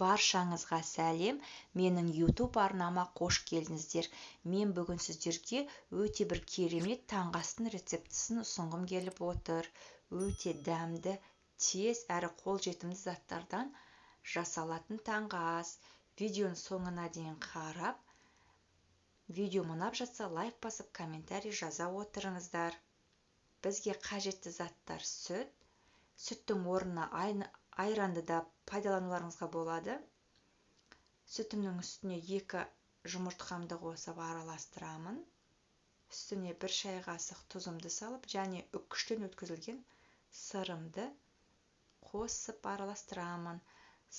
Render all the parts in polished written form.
Баршаңызға сәлем, менің YouTube арнама қош келдіңіздер. Мен бүгін сіздерге өте бір керемет таңғы астың рецептісін ұсынғым келіп отыр. Өте дәмді, тез әрі қолжетімді заттардан жасалатын таңғы ас. Видеоның соңына дейін қарап, видео ұнап жатса лайк басып, комментарий жаза отырыңыздар. Бізге қажетті заттар сүт. Сүттің орнына айранды да пайдалануларыңызға болады. Сүтімнің үстіне 2 жұмыртқамды қосып араластырамын. Үстіне 1 шай қасық тұзымды салып, және үккіштен өткізілген сырымды қосып араластырамын.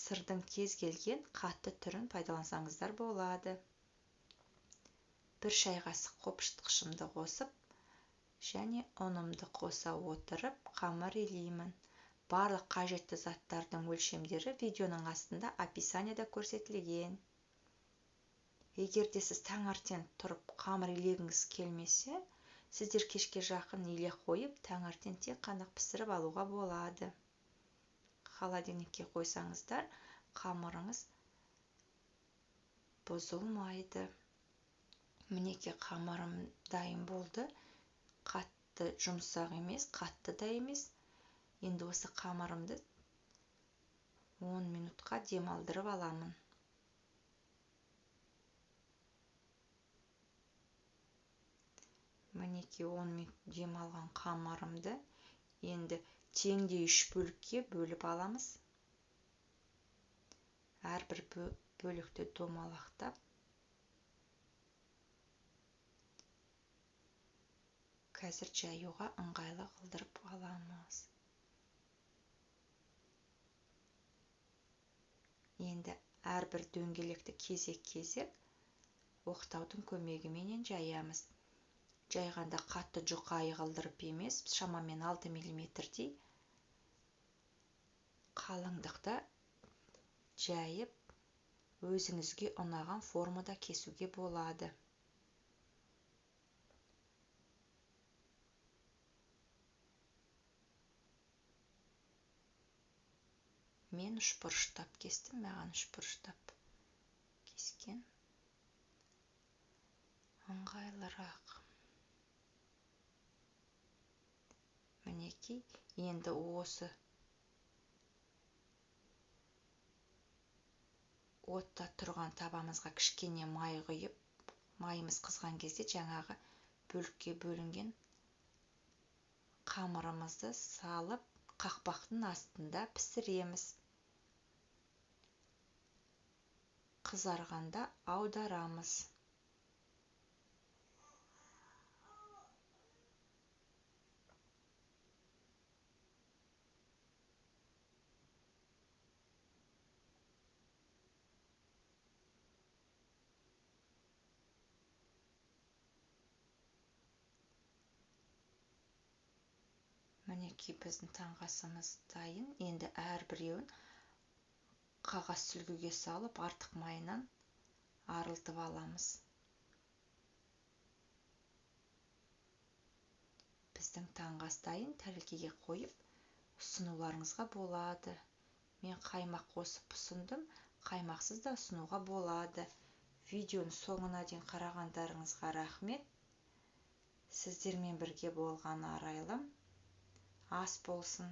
Сырдың кез келген қатты түрін пайдалансаңыздар болады. 1 шай қасық қопшытқышымды қосып, және ұнымды қоса отырып қамыр илеймін. Барлық қажетті заттардың өлшемдері видеоның астында описанияда көрсетілген. Егер де сіз таңертең тұрып қамыр илегіңіз келмесе, сіздер кешке жақын илеп қойып, таңертең тек қана пісіріп алуға болады. Холодильникке қойсаңыздар, қамырыңыз бұзылмайды. Мінекей қамырым дайын болды. Қатты жұмсақ емес, қатты да емес. Енді осы қамырымды 10 минутқа демалдырып аламын. Мінекей 10 минут демалған қамырымды енді теңдей 3 бөлікке бөліп аламыз. Әрбір бөлікті домалақтап, қазір жаюға ыңғайлы қылдырып аламыз. Енді әрбір дөңгелекті кезек-кезек оқтаудың көмегіменен жаямыз. Жайғанда қатты жұқа қылдырып емес, шамамен 6 миллиметрдей қалыңдықта жайып, өзіңізге ұнаған формада кесуге болады. Мен үшбұрыштап кестім, маған үшбұрыштап кескен ыңғайлырақ. Мінекей, енді осы отта тұрған табамызға кішкене май құйып, майымыз қызған кезде жаңағы бөлікке бөлінген қамырымызды салып, қақпақтың астында пісіреміз. Қызарғанда аударамыз. Мінекей біздің таңғы асымыз дайын. Енді әрбіреуін қағаз сүлгіге салып, артық майынан арылтып аламыз. Біздің таңғы ас дайын. Тәрелкеге қойып ұсынуларыңызға болады. Мен қаймақ қосып ұсындым, қаймақсыз да ұсынуға болады. Видеоның соңына дейін қарағандарыңызға рахмет. Сіздермен бірге болған Арайлым. Ас болсын.